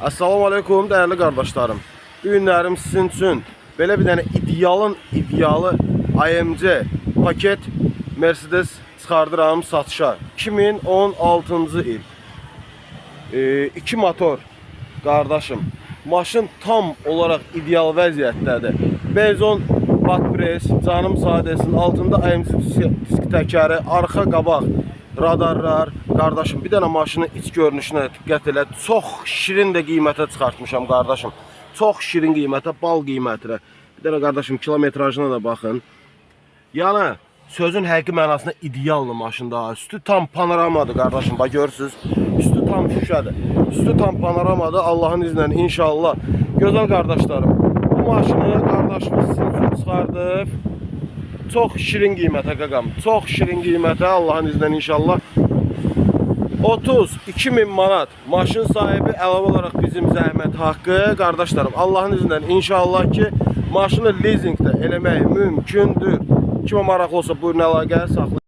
Assalamu aleykum dəyərli qardaşlarım. Bu günlərim sizin üçün belə bir dənə idealın idealı AMG paket Mercedes çıxardıram satışa. 2016-cı il. İki motor qardaşım. Maşın tam olaraq ideal vəziyyətdədir. Benzon Batpress, canım sadəsin altında AMG disk təkəri, arxa qabaq radarlar. Qardaşım, bir dənə maşının iç görünüşünə diqqət elə. Çox şirin də qiymətə çıxartmışam qardaşım. Çox şirin qiymətə, bal qiymətinə. Bir dənə qardaşım kilometrajına da baxın. Yəni sözün həqiqi mənasında ideallı maşın daha. Üstü tam panoramadır qardaşım. Bax görürsüz. Üstü tam şüşədir. Üstü tam panoramadır. Allahın izni ilə inşallah. Gözəl qardaşlarım, bu maşını qardaşımız sizin üçün çıxardıb. Çox şirin qiymətə qaqam. Çox şirin qiymətə Allahın izni ilə inşallah. 32 min manat maşın sahibi əlavə olaraq bizim zəhmət haqqı qardaşlarım, Allahın izni ilə inşallah ki maşını lizinqdə eləmək mümkündür. Kimə maraqlı olsa buyurun əlaqə saxlayın.